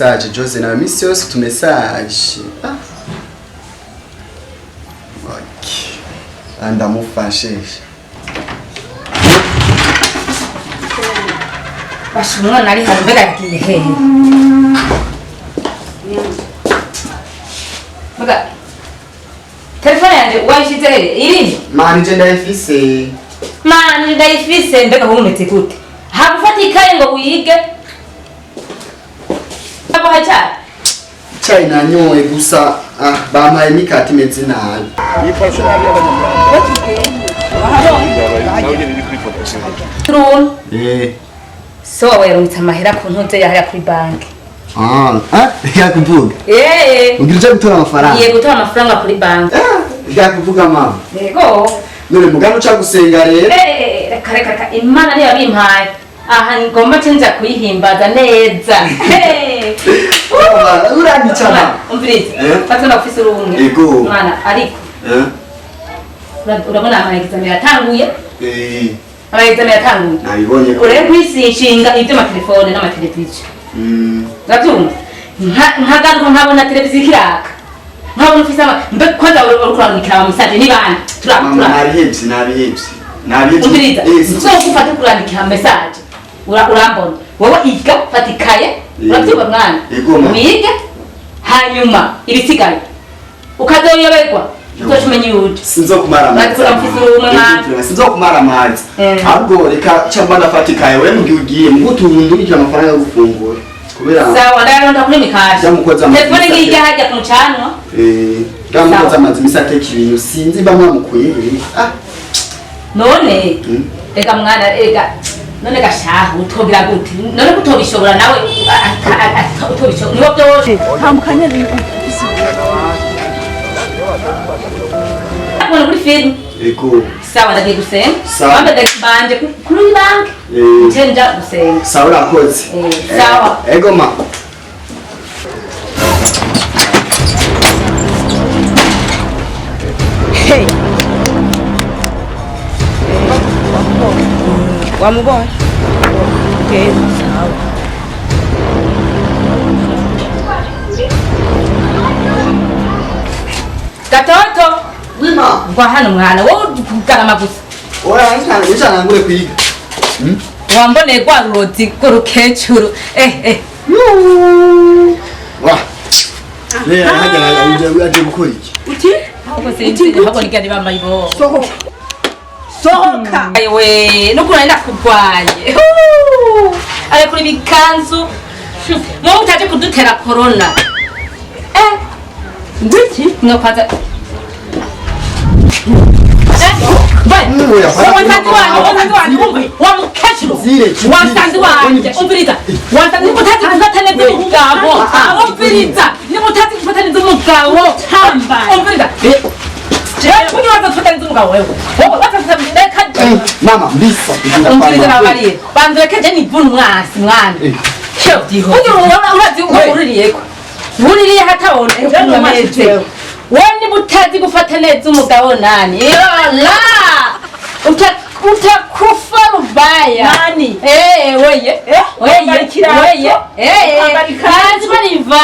Message Jose nawe misi yose utu message. Ah. Okay. Ndamufashe. Basha, umwana ari hano, mbega agiye hehe? Mbega telefone yanje wayishize hehe? Iri? Mani je ndayifise. Mani ndayifise, mbega humetse gute? Hagufata ikaye ngo wige? Abo haca? Chai nanyoye gusa, ah, bampaye imikate imeze nabi. Turun. Eh. So wawe yarungitse amahera ku ntuze yahera kuri banki. Ah, ah, yakuvuga. Eh. Ugira uje gutora amafaranga? Ngiye gutora amafaranga kuri banki. Ah, yakuvuga mama. Yego. None mugano uca gusenga rero? Eh, reka reka reka, Imana niyo yabimpaye. Aha ngomba nza kuyihimbaza neza. Hey. Uranyica mama. Umviriza. Eh? Fata na ofisi urumwe. Yego. Mwana ariko. Eh? Urabona ama examen yatanguye? Eh. Ama examen yatanguye. Nabibonye ko. Urebe kwishinga ibyo amatelefone n'amateleviziyo. Urabyumva? Nkagaruka nkabona televiziyo ikiraka. Nkabona ufise ama mbe kwanza uri kurandikira ama message ni bande? Mama, Tura. nabihevye, nabihevye. Nabihevye. Umviriza. Eh, Nzogufata kurandikira message. Urambona. Wowe iga fata ikaye. Eh. Urabyumva mwana? Yego, mama. Wige hanyuma ibisigaye ukazoyoberwa. Uzoca yuje. Sinzokumara amazi. Urabikora mfise urumwe mwana. Sinzokumara amazi. Eh. Ahubwo reka cyangwa ndafata ikaye wewe mugihe ugiye mugutundurikira amafaranga yo gufungura. Kubera Sawa, ndaronda kuri mikaje. Ndamukoza amazi. Telefone ngiye ijya hajya ku mucanwa. Eh, ndamukoza amazi misa ateka ibintu sinzi mba mwamukuye. Ah. None reka mwana, reka none gashahu utogira gute? None kutobishobora nawe utobishobora niwo byose. Tambukanye Kubona kuri film. Ego. Sawa, ndagiye gusenga. Sawa. Bambe banje kuri banki. Eh. Nje nja gusenga. Sawa, urakoze. Eh, sawa. Ego ma. Hey. Wamubonye? Okay, sawa. Gatoto. Wima. Ngwa hano mwana, wowe kugarama gusa. Oya, nshana ngure kwiga. Wamboneye rwa rurozi rw'urukecuru. Eh, eh. Wa. Rero hajya aje gukora iki? Uti? Ahubwo sinzi, ahubwo nigani bambaye ibo. Sohoka. Sohoka. Ayewe, no kuna ndakugwaye. Aye kuri bikanzu. Mwo mutaje kudutera corona. Eh. Ndiki? No kwaza. Mama, mbisa. Bandurekeje nivuna umwasi mwana. Wuririye hatabona. Wewe niba utazi gufata neza umugabo nani? La! Utakufa rubaya. Nani? Eh, weye. Weye. Weye. Eh. Kazi bariva.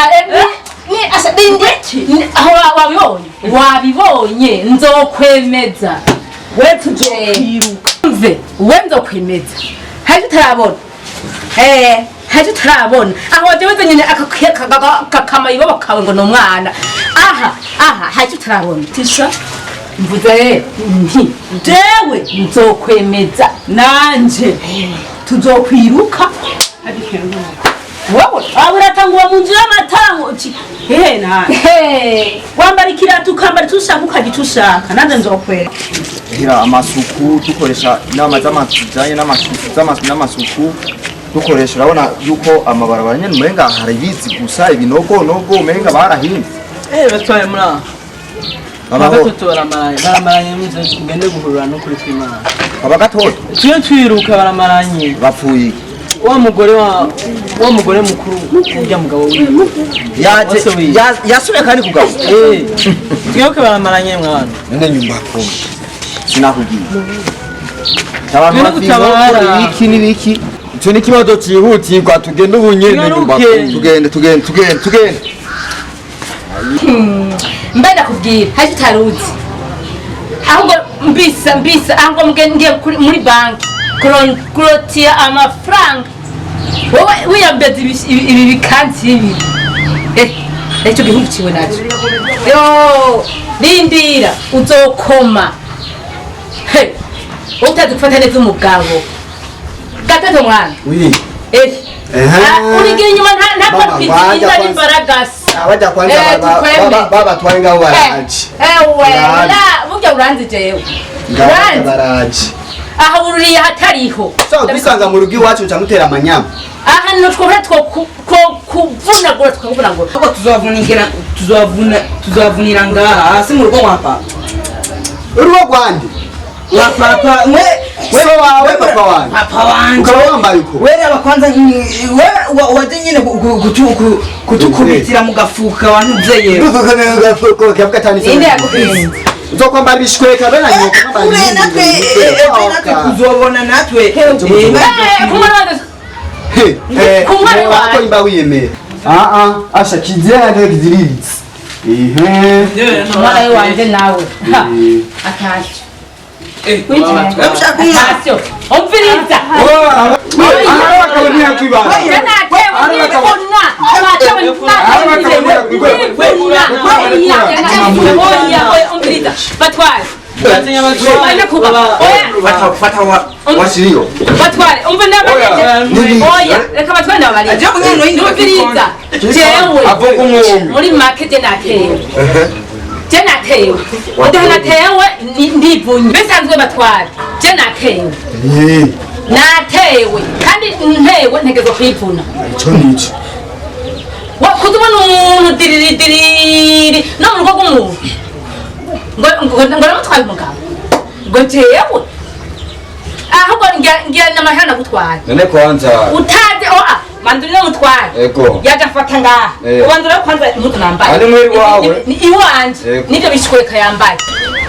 Ni asa dindi. Aho wabibonye. Wabibonye nzokwemeza. We tuzokwiruka. Mve, we nzokwemeza. Haje utarabona. Eh, haje utarabona. Aho waje nyine akakama ibobo kawe ngo no mwana. Aha, aha, haje utarabona. Tisha. Mvuze nti jewe nzokwemeza nanje tuzokwiruka. Wowe aho uratangwa mu nzu y'amatango uti hehe na wambara ikirato ukambara icyo ushaka ukagira icyo ushaka nanjye nzokwera. Gira amasuku dukoresha inama z'amajanye n'amasuku dukoresha, urabona yuko amabarabara nyene umenga hari ibizi gusa ibinogo nogo umenga barahinze. Eh, batwaye muri aho. Abagatoto baramaranye, baramaranye muze tugende guhurura no kuri twimana. Abagatoto? Tuyo twiruka baramaranye. Bapfuye iki? Wa mugore wa mugore mukuru urya mugabo wiwe. Yaje yasubiye kandi kugabo. Eh. Twiruke baramaranye mwana. None nyumba ko. Sinakubwiye. Abantu Tugende bafite gutabara. ibiki n'ibiki. Ico ni ikibazo cyihutirwa, tugende ubu nyene nyumba kumi. Tugende, tugende, tugende, tugende. Mbe ndakubwira, hari icyo utaruzi. Ahubwo mbisa mbisa, ahubwo ngiye muri banki kurotira amafaranga. Wowe wiyambeza ibi bikansi ibi, icyo gihugu ciwe nacyo yo, rindira uzokoma. He, utazi gufata neza umugabo gatatu mwana. Oui. Urigira inyuma nta Mama, kwitwika wajya inda kwanza. n'imbaragasa. Abajya kwanza Tukwembe. babatwaye ngaho baraje. Ewe. Uranzi. La burya uranzi jewe. Ngaho Uranzi. baraje. Aha ururiye hatariho. So dusanga mu rugo iwacu nca mutera amanyama. Aha nutwohora two kuvunagura, tukakuvunagura. Ahubwo tuzovunigira, tuzovuna, tuzovunira ngaha hasi mu rugo kwa papa. Urugo rwande? Kwa papa we. So wawe, papa wanje? Papa wanje. Ukaba wambaye uko? We raba kwanza, we waje nyine kutukubitira mu gafuka wantuze yewe. Ninde yaguhinze? Uzokwambara ibishweka bena nyoko kwambara. Ure natwe, natwe kuzobona natwe. Ku mwana wanjye. Ku mwana wawe. Ako imba wiyemera. Ah ah, asha kizira ndio kiziriritse. Ehe. Umwana we wanje nawe. Ha, atacyo. Atacyo, umviriza. Ahari abagabo ntiyakwibana. Natewe ndivuna. Oya, oya, umviriza batware. Oya, kuba oya. Fata, fata washiriyo. Batware, umva ndabarije. Oya, reka batware, ndabarije. Aje kumwe no Umviriza, jewe Avuga umwumbi. muri make je natewe, je natewe udaha, natewe ndivunye bisanzwe batware. Je natewe. Natewe kandi ntewe ntegerezwa kwivuna. Ico nico. Kuza ubona umuntu diriri diriri no mu rugo rw'umuntu ngo namutwaye umugabo, ngo jewe ahubwo ngira n'amahera nagutwaye. None kwanza Utazi oa mandurire mutwaye. Ego. Yagafata ngaha. Ubandura kwanza impuzu nambaye. Ari mwiri wawe? Ni iwanje. Ego. Nibyo bishweka yambaye,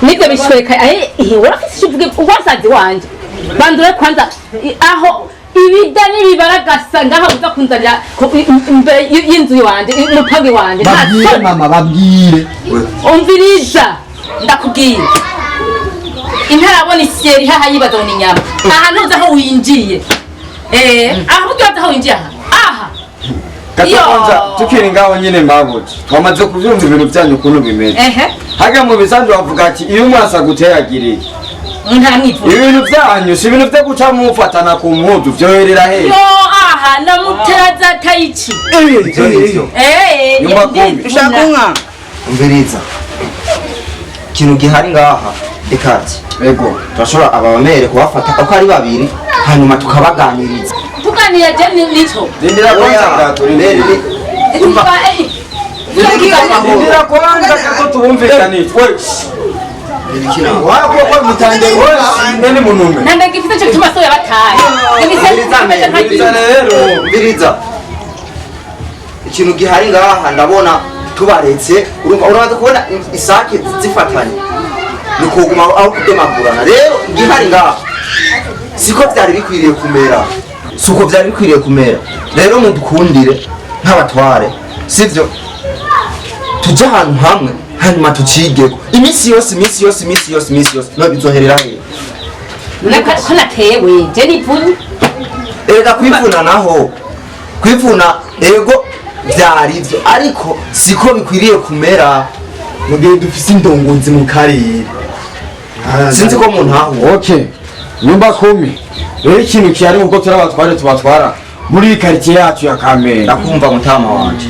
nibyo bishweka. Urafise icyo uvuge wasazi wanje? Bandura kwanza aho ibida n'ibibaragasa ngaha uza kunzanira imbere y'inzu iwanje, umupangu iwanje. Nta Babwire soni. mama, babwire. Umviriza ndakubwira, intarabona isiyeri haha yibaza ngo ni inyama. Aha ntuzi aho winjiye, aho uzi aho winjiye aha aha. Gato. Yo. Kwanza tukiri ngaho nyine mabuja, twamaze kuvyumva ibintu byanyu ukuntu bimeze. Hage mu bisanzwe bavuga ati iyo umwasa aguteragiriye Ntaramwivuza. Ibintu byanyu si ibintu vyo guca mufatana ku mpuzu, vyoherera hehe? Yo, aha namuteraza tayici. Ivyo nivyo. Nyumba kumi. Ushaka kunywa? Umviriza, ikintu gihari ngaha dekati. Ego. Turashobora aba bamere kubafata uko ari babiri, hanyuma tukabaganiriza. Tuganira je nico. Rindira kwanza gato, rindira. Rindira kwanza gato tubumvikanire. We, Wako kwa mutande. nene munume. Nanda gifite cyo gituma so yabataye. Umviriza rero. Umviriza, ikintu gihari ngaha ndabona tubaretse, urumva urabanza kubona isake zifatanye ni kuguma aho kudemagurana. Rero igihari ngaha siko byari bikwiriye kumera, siko byari bikwiriye kumera. Rero mudukundire nk'abatware, sivyo? Tujye ahantu hamwe hanyuma tucigeko iminsi yose, iminsi yose, iminsi yose, iminsi yose. No bizoherera hehe? Ko natewe je nivunye. Erega kwivuna naho kwivuna, ego byari byo, ariko siko bikwiriye kumera. Mu gihe dufise indongozi mu karere. Sinzi ko muntaho. Okay. Nyumba kumi. Rero ikintu kihari, ubwo turi abatware tubatwara muri iyi karitsiye yacu ya Kamenge. Ndakumva mutama wanje.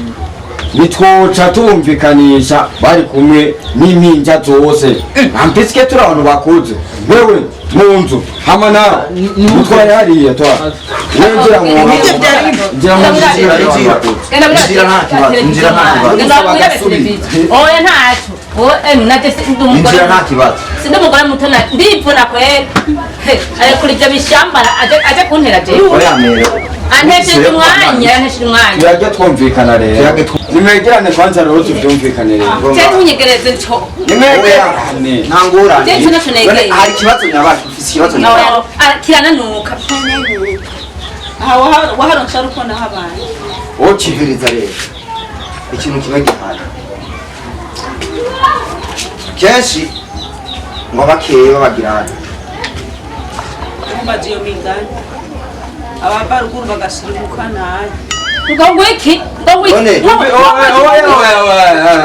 Nitwoca tubumvikanisha bari kumwe n'impinja zose ampisike, turi abantu bakuze. Wewe mu nzu hama nawe mutware hariya twa winjira mu ngira mu nzu abantu bakuze. Injira nta kibazo, injira nta kibazo. Oya, ntacyo. Oya, naje ndi umugore. Injira nta kibazo. Sindi umugore muto, ndivuna kweri. Arekura ibyo bishambara aje kuntera jewe. Oya mere. Antesheje umwanya, antesheje umwanya. Tuyage twumvikana rero. Tuyage Nimwegerane kwanza rero tuvyumvikane rero. Je ntunyegereze nco. Nimwegerane. Nta ngorane. Je nco negeye. None hari ikibazo nyabacu? Ufise ikibazo nyabacu? Oya, kirananuka. Aha waharonse ari uko nahabaye. Ukiviriza rero ikintu kimwe gihari kenshi ngo abakeye babagirana Mbaza iyo migani abava ruguru bagasirimuka nabi. Ngo ngwiki, ngo ngwiki. None.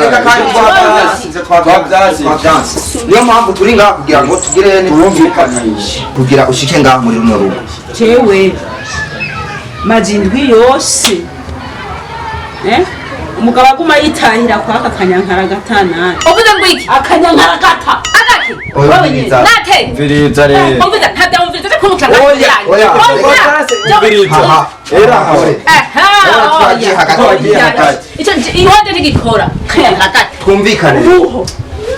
Reka kandi Twabyanse. twabyanse, niyo mpamvu turi ngaha kugira ngo tugire Twumvikanishe. Kugira ushike ngaha muri runo rugo. Jewe maze indwi yose, eh? Umugabo aguma yitahira kwaka akanyankaragata nabi. Uvuze ngwiki? Akanyankaragata. Agaki? Oya, umviriza. Nate. Umviriza rero. Umviriza, ntabyo umviriza cyo kumukira. Oya, oya. Umviriza. Aha. Era Oya. Aha. Twagiye hagati. Twagiye hagati. Icyo iwanje ntigikora. Hagati. Twumvikane. Uruho.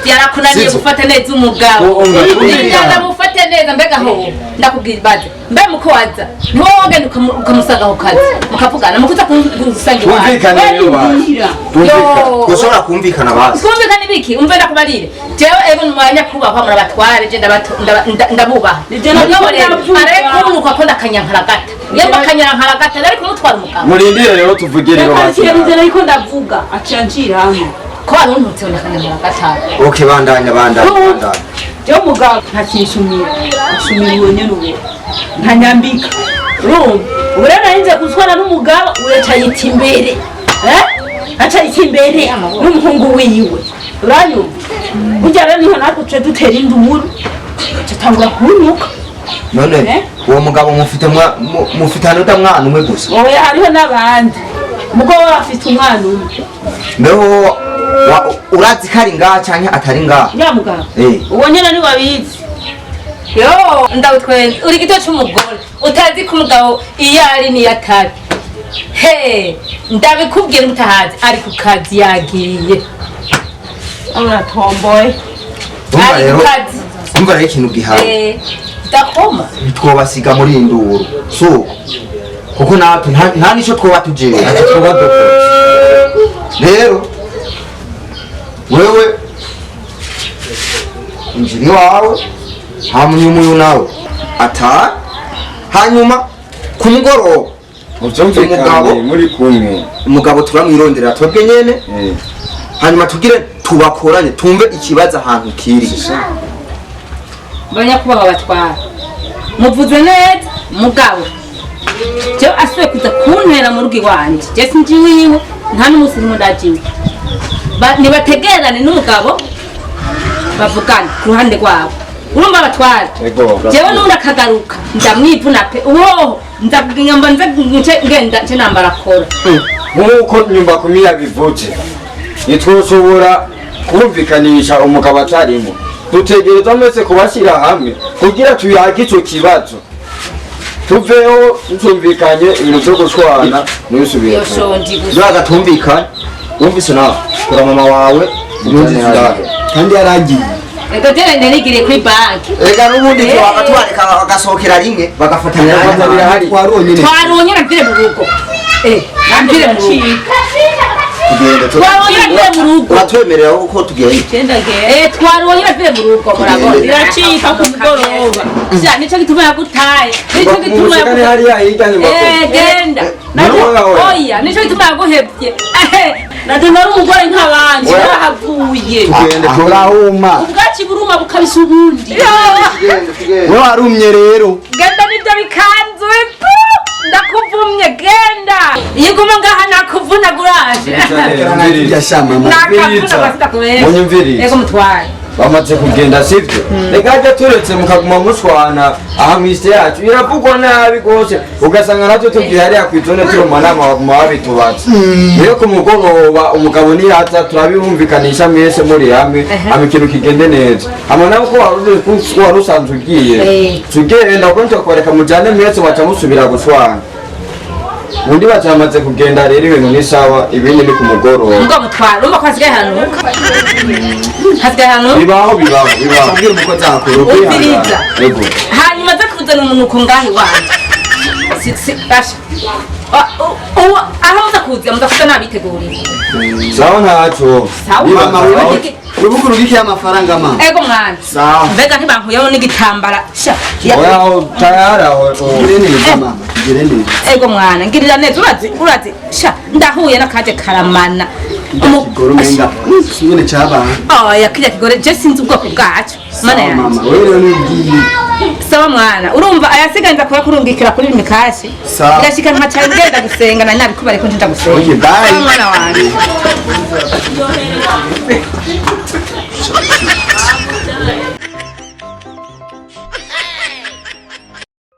Byarakunaniye Sizo. gufata neza umugabo. Umva. Ingana mufate neza mbega ho ndakubwira ibaze. Mbe muko waza. Ni wowe wagenda ukamusaga ku kazi. Mukavugana mukuza kusanga iwawe. Twumvikane rero basi. Yo. Twumvikane. Twashobora kumvikana basi. Twumvikane biki? Umve ndakubarire. Jewe ego numanya kubahwa murabatware je ndabubaha. Nivyo navyo Mugabo rero ndavuga. arekunuka ko ndakanyankaragata. Yemba akanyankaragata nari kumutwara umugabo. Murindire rero tuvugire rero basi. Reka ariko ndavuga aca anjiramo. Ko waruntutse ndakanyankaragata. Okay, bandanya bandanya bandanya. Jewe umugabo ntakinshumira, nshumira uwo nyene uwo ntanyambika, urumva? Ubu rero narinze gutwara n'umugabo uraca yita imbere, eh? Aca yita imbere n'umuhungu wiwe, uranyumva? Burya rero niho natwe tuce dutera induru, tutangura kunuka. None Eh? uwo mugabo mufite mufitane utamwana umwe gusa? Oya, hariho n'abandi, umugabo we afite umwana umwe. Mbeho urazi ko ari ngaha canke atari ngaha? Ya mugabo Eh. uwo nyene niwe abizi. Yo, ndagutwenza. Uri gito c'umugore. Utazi ko umugabo iyo ari niyo atari. He, ndabikubwira mutahazi ari ku kazi yagiye. Uratomboye. Umva Ari rero, ku kazi. umva rero ikintu gihari. Ndakoma. Twobasiga muri iyi nduru so kuko natwe nta nico twoba tujejwe. Ntacyo twoba dukora. Rero wewe injira iwawe hanyuma uyu nawe ataha hanyuma ku mugoroba. Muvyumvikane Umugabo. muri kumwe. Umugabo turamwirondera twebwe nyene, hanyuma tugire tubakoranye tumve ikibazo ahantu kiri. Banyakubaha batwara. Muvuze neza mugabo. Jewe asuye kuza kuntera mu rugo iwanje. Je sinji wiwe, nta n'umunsi n'umwe ndajiwe. Nibategerane n'umugabo bavugane ku ruhande rwabo. Urumva batwara? Ego. Jewe n'undi akagaruka ndamwivuna pe, uwoho ndagamba nze nce ngenda nce nambara kora. Nk'uko nyumba kumi yabivuze, ntitwoshobora kumvikanisha umugabo atarimo. Dutegerezwa mwese kubashyira hamwe kugira tuyage ico kibazo, tuveho tumvikanye ibintu vyo gushwana ntibisubire. Iyo shonji gusa. Nuraga tumvikane, wumvise nawe kura mama wawe umunsi ngahe. Kandi yaragiye. Ego jene narigiriye kuri banki. Reka n'ubundi twaba tubareka bagasohokera rimwe bagafatanya. Bagafatanira hari. Twaronyene. Twaronyera mvire mu rugo. Mvire mu rugo. Tugende. Twaronyera mvire mu rugo. Uratwemerera ko tugenda? Genda genda. Twaronyera mvire mu rugo murabona. Biracika ku mugoroba. Sha nico gituma yagutaye. Nico gituma Mushikane yagutaye. hariya hirya nyuma. Genda. Oya. Oya, nico gituma yaguhevye. Nade nari umugore nk'abandi Oya. bahavuye. Tugende. Urahuma. Ubwaci buruma bukabisa ubundi. Tugende tugende. We warumye rero. Genda nibyo bikanzu ipu ndakuvumye genda. Iyo uguma ngaha nakuvunaguraje. Nakavuna kubera. Munyumvirize. Ego mutware. Bamaze kugenda sivyo? Reka hajya turetse mukaguma mushwana aha mw'isi yacu iravugwa nabi rwose, ugasanga natwe tugiye hariya kw'izone turi mu manama baguma babitubaza. Rero ku mugoroba umugabo niyaza turabibumvikanisha mwese muri hamwe, hama ikintu kigende neza. Hama nawe ko wari usanzwe ugiye tugenda kuko ntitwakwereka mujane mwese waca musubira gushwana undi bacamaze kugenda. Rero ibintu ni sawa, ibindi ni ku mugoroba. Ngo mutware, urumva ko hasigaye ahantu. Hasigaye ahantu. Bibaho bibaho bibaho. Abwira umukozi akora. Umviriza. Ego. Hanyuma aza kuzana umunuko ngaho iwanjye. Si basha. Aho muza kuza muza kuza nabiteguriye. Sawa, ntaco. Sawa. Nibaza aho. Wibuke urungike amafaranga mama. Ego mwana. Sawa. Mbega ntibankuyeho n'igitambara sha. Oya, aho tayari aho. Tugire neza mama, tugire neza. Ego mwana, ngirira neza, urazi urazi sha, ndahuye n'akaje karamana. Kigoro umenga nyine cabaye. Oya, kirya kigore je sinzi ubwoko bwaco mana Sawa yanjye. mama, wewe rero nigiye. Sawa mwana, urumva ayasigaye nza kuba kurungikira kuri mikashi. Sawa. Birashika nkaca ngenda gusenga, nari nabikubare ko nja gusenga. Okay, bye. Sawa mwana wanje.